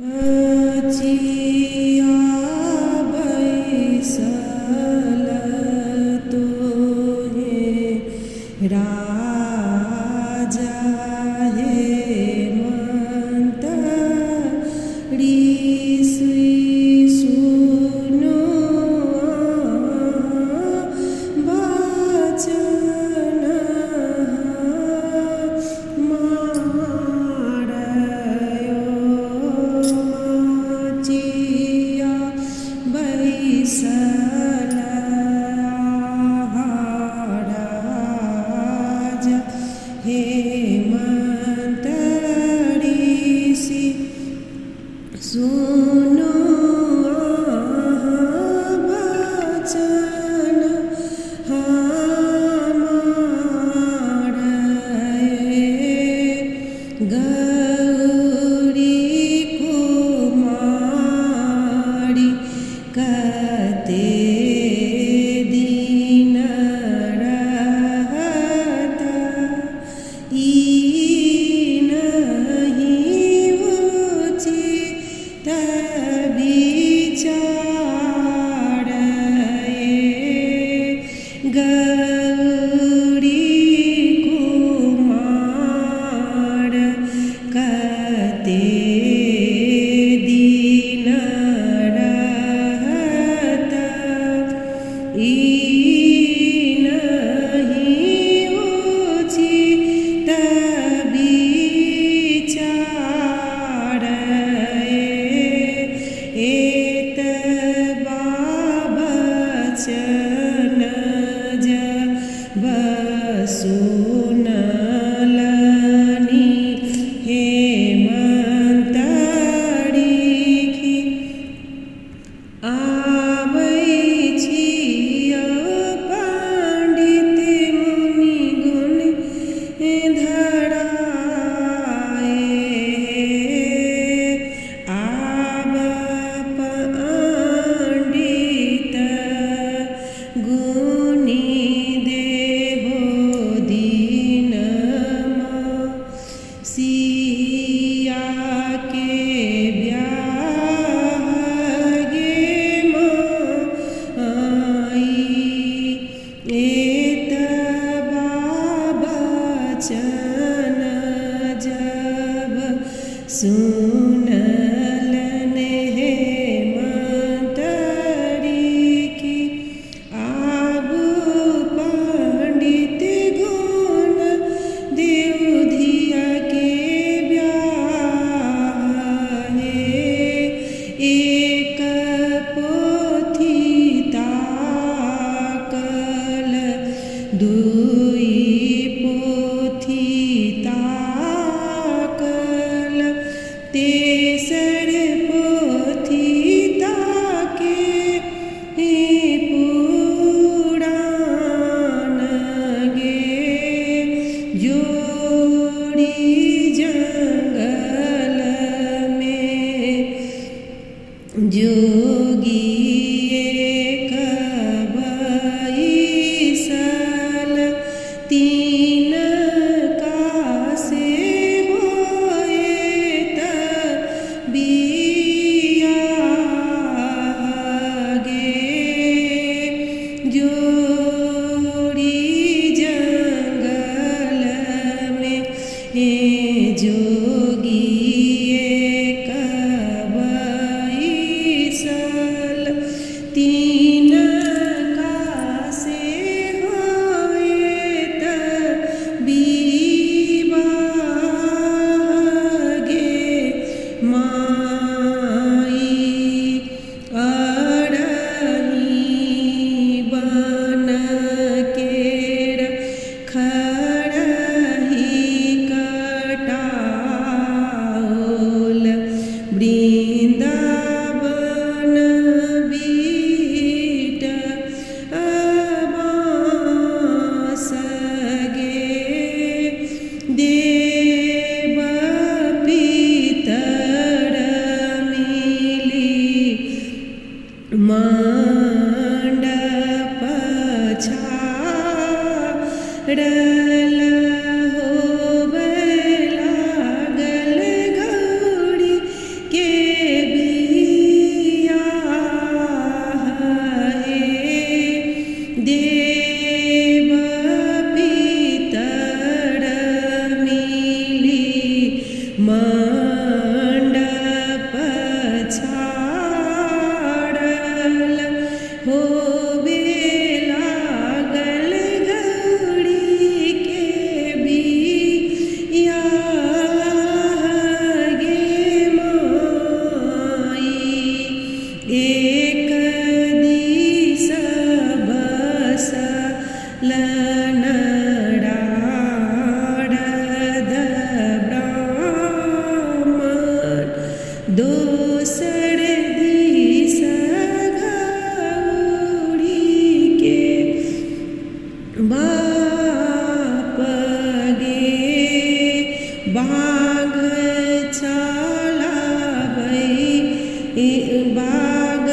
मचिया बैसल तोहे राजा हेमन्त ऋषि सुनो बचन हमार। मचिया बैसल राजा हेमन्त ऋषि सुनो अहाँ बचन हमार। गौरी कुमारी कते दिन रहत ई नहीं उचित विचार। गौरी कुमार कते दिन रहत ई नहीं उचित विचार। एतबा बचन जब सुनलनि हेमन्त ऋषि आबै छियौ पंडित मुनि गुण धराए। आब पंडित गुणी देहो दीनमा सिया के ब्याह गे माई। एतबा बचन जब सुनलन हेमन्त ऋषि आब पंडित गुण देव धिया के ब्याह हे। एक पोथी ताकल दुई पोथी ताकल तेसर पोथी ताके पुराण गे। जोड़ी जंगल में जोगी एक बैसल तीन का से होएत बियाह गे। जोड़ी जंगल में जोगी एक बैसल तीन का से होएत विवाह गे माई। अरही बन केर खरही कटाओल वृन्दावन बीट बाँस गे। देव पितर मिली मंडप छाड़ल होबै लागल गौरी के दोसर दिस गौरीके बाप गे। बाघ छाला बाघ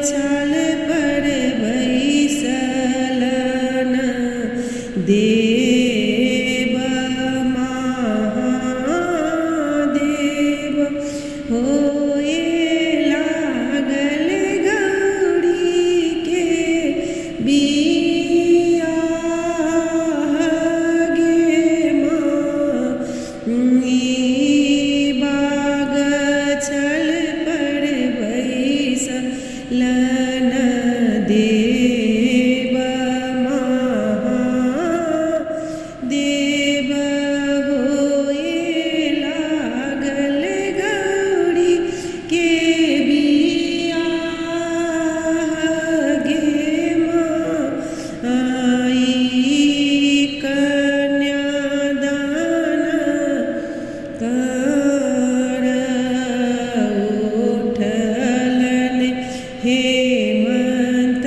छाल पर बैसलन देव महादेव। होए लागल गौरीके बियाह गे माँ। बाघ छल पर बैसलन देव महादेव। होए लागल गौरी के बियाह गे माई। कन्यादान कर उठलन हेमंत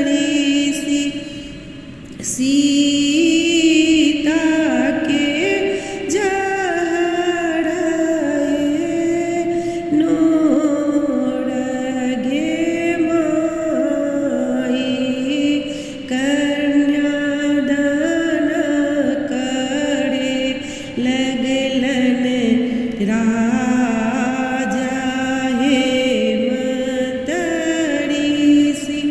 ऋषि सीता के जहर नोर गे माई। कन्यादान करे लगलन राजा हेमंत ऋषि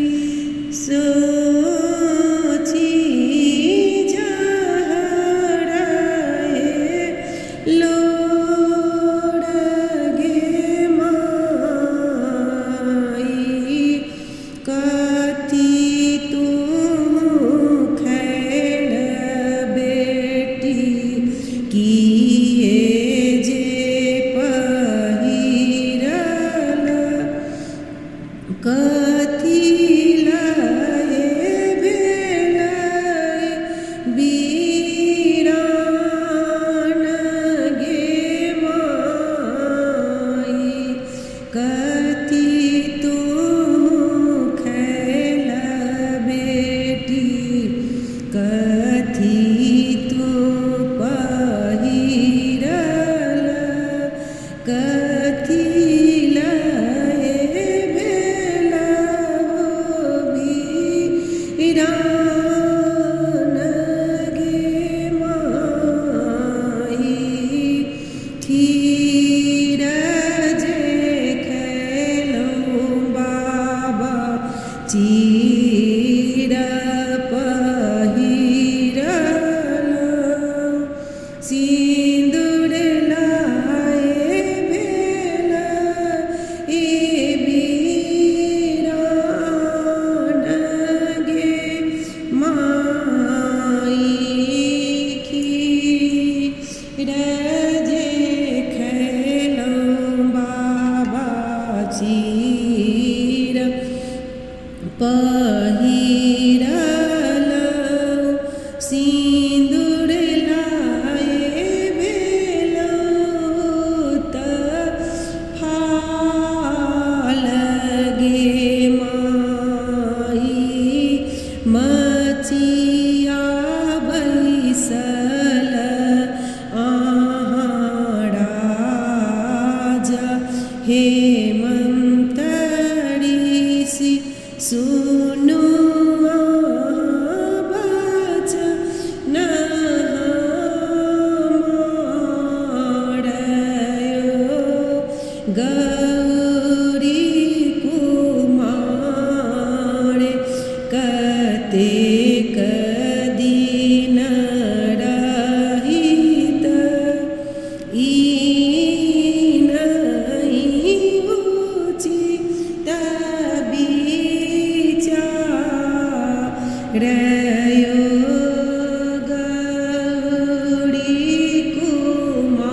सोची जहर लोर गे माई। कथी तू खैल बेटी किए जे पहिरल, कथी लए भेल वीरान गे माई। कथी तू खैल बेटी कथी तू पहिरल, कथी लए भेल वीरान गे माई। खीर जे खैलहुँ बाबा चीर पहिरल, सिन्दूर लाए भेल ए वीरान गे माई। खीर जे खैलहुँ बाबा चीर पहिरल, सिन्दूर लाए भेल त फाल गे माई। मचिया बैसल अहाँ राजा हेमंत ऋषि सुनु बचन हमार गौरी कुमार। कतेक दिन रहित ई नहि उचित विचार यो गौरी कुमार।